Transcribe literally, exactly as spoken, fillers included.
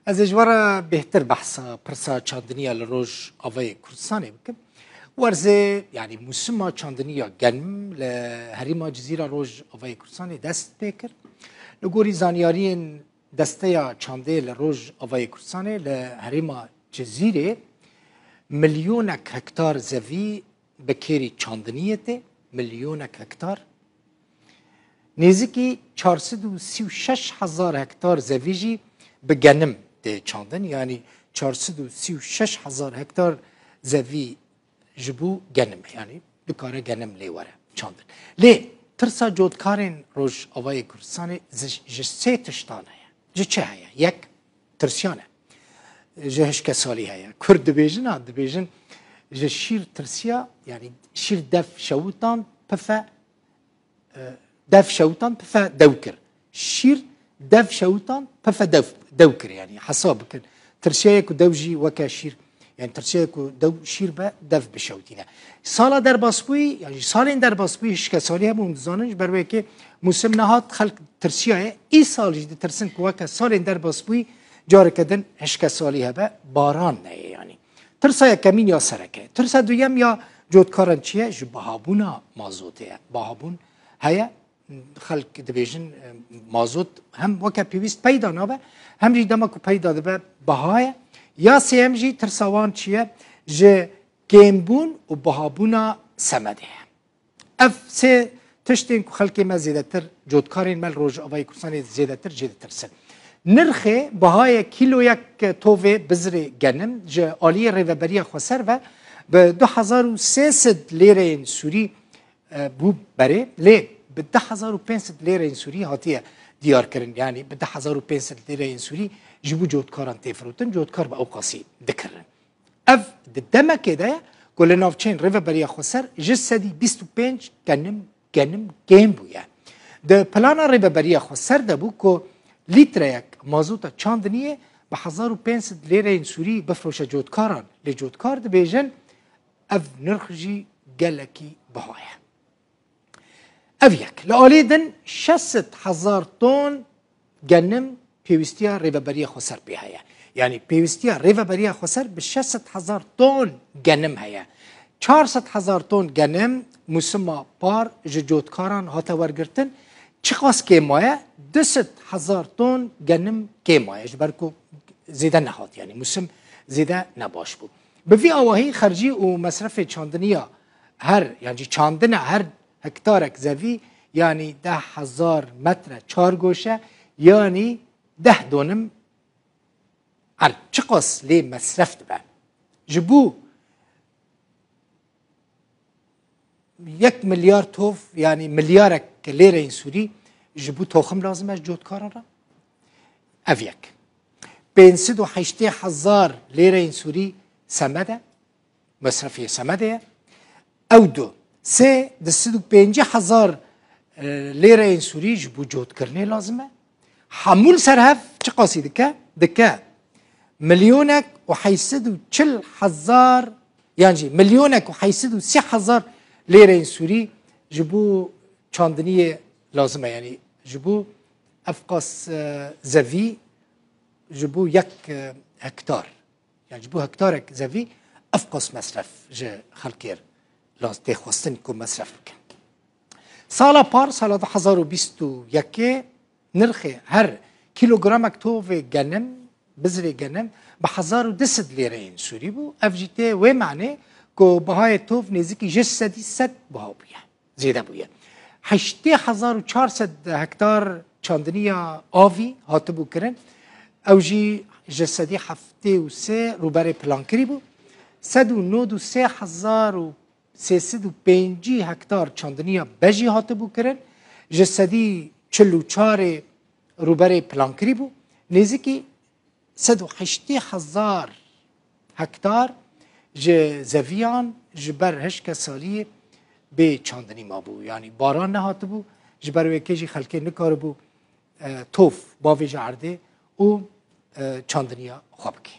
Ez ê ji we re bêhtir behsa pirsa çandiniya li Rojavayê Kurdistanê bikim. Werzê, yanî mûsima çandiniya genim li herêma Cizîra Rojavayê Kurdistanê dest pê kir. Li gorî zanyariyên Desteya Çandê li Rojavayê Kurdistanê li herêma Cizîrê milyonek hektar zevî bi kêrî çandiniyê tê, milyonek hektar. Nêzîkî çar sed û sî û şeş hezar hektar zevî jî bi genim tê çandin. Yanî çar sed û sî û şeş hezar hektar zevî ji bo genim, yanî dikare genim lê were çandin. Lê tirsa cotkarên Rojavayê Kurdistanê ji, ji sê tiştan heye. Ji çi heye? Yek, tirsiya ne. Ji hişkesalî heye. Kurd dibêjin, ha, dibêjin ji şîr tirsiya, yanî şîr dev şewitan pife, e, dev şewitan pife dew kir. Şîr dev şewitan pife dew, dew kir, yanî hesab bikin. Tirsiyaye ku dew jî weke şîr, yanî tirsiyaye ku dew şîr be, dev bişewitîne. Sala derbasbûyî, yanî salên derbasbûyî hişkesalî hebûn, dizanin, ji ber wê yekê mûsim nehat, xelk tirsiyaye. Îsal jî ditirsin ku weke salên derbasbûyî careke din hişkesalî hebe, baran neye yanî. Tirsa yekemîn ya sereke. Tirsa duyem ya cotkaran çi ye? Ji bihabûna mazotê ye. Bihabûn heye, xelk dibêjin, e, mazot hem weke pêwîst peyda nabe, hem jî dema ku peyda dibe, biha ye. Ya sêyem jî tirsa wan çi ye? Ji kêmbûn û bihabûna semedê ye. Ev sê tiştên ku xelkê me zêdetir, cotkarên me li Rojavayê Kurdistanê zêdetir jê ditirsin. Nirxê, bihayê kîloyek tovê bizrê genim ji aliyê Rêveberiya Xweser ve bi du hezar û sê sed lêreyên Sûrî, e, bû berê, lê bi du hezar û pênc sed lêreyên Sûrî hatiye diyarkirin. Yanî bi du hezar û pênc sed lêreyên Sûrî ji bo cotkaran tê firotin, cotkar bi ew qasî dikirin. Ev di demekê de ye ku li navçeyên Rêveberiya Xweser ji sedî bîst û pênc genim, genim kêm bûye. Di plana Rêveberiya Xweser de bû ku lîtreyek mazota çandiniyê bi hezar û pênc sed lêreyên Sûrî bifroşe cotkaran. Lê cotkar dibêjin, ev nirx jî gelekî biha ye. Ev yek. Li alî din şeş sed hezar ton genim pêwîstiya Rêveberiya Xweser pê heye. Yanî pêwîstiya Rêveberiya Xweser bi şeş sed hezar ton genim heye. Çar sed hezar ton genim mûsima par ji cotkaran hate wergirtin. Çiqas kêm maye? Du sed hezar ton genim kêm maye. Ji ber ku zêde nehat, yanî mûsim zêde nebaş bû. Bi vî awahî xercî û mesrefê çandiniya her, yan jî çandina her hektarek zevî, yanî deh hezar metre çargoşe, yanî deh donim erd. Çiqas lê mesref dibe? Ji bo yek milyar tov, yanî milyarek lêreyên Sûrî ji bo toxim lazim e ji cotkaran re. Ev yek. Pênc sed û heştê hezar lêreyên Sûrî semed e. Mesrefê semedê ye. Ew du. Sê, du sed û pêncî hezar, e, lêreyên Sûrî ji bo cotkirinê lazim e. Hemû li ser hev çiqasî dike? Dike milyonek û heyt sed û çil hezar, yan jî milyonek û heyt sed û sî hezar lêreyên Sûrî ji bo çandiniyê lazim e. Yanî ji bo evqas, e, zevî, ji bo yek, e, hektar. Yanî ji bo hektarek zevî evqas mesref ji xelkê re laz tê xwestin ku mesref bikin. Sala par, sala du hezar û bîst û yekê, nirxê her kîlogramek tovê genim, bizrê genim, bi hezar û du sed lêreyên Sûrî bû. Ev jî tê wê manê ku bihayê tov nêzîkî ji sedî sed biha bûye. Zêde bûye. Heştê hezar û çar sed hektar çandiniya avî hatibû kirin. Ew jî ji sedî heftê û sê rûberê plankirî bû. Sed û nod û sê hezar û sê sed û pêncî hektar çandiniya bejî hatibû kirin. Ji sedî çil û çarê rûberê plankirî bû. Nêzîkî sed û heştê hezar hektar ji zeviyan ji ber hişkesaliyê bê çandinî mabû. Yanî baran nehatibû, ji ber wê yekê jî xelkê nikaribû, e, tov bavêje erdê û, e, çandiniya xwe bike.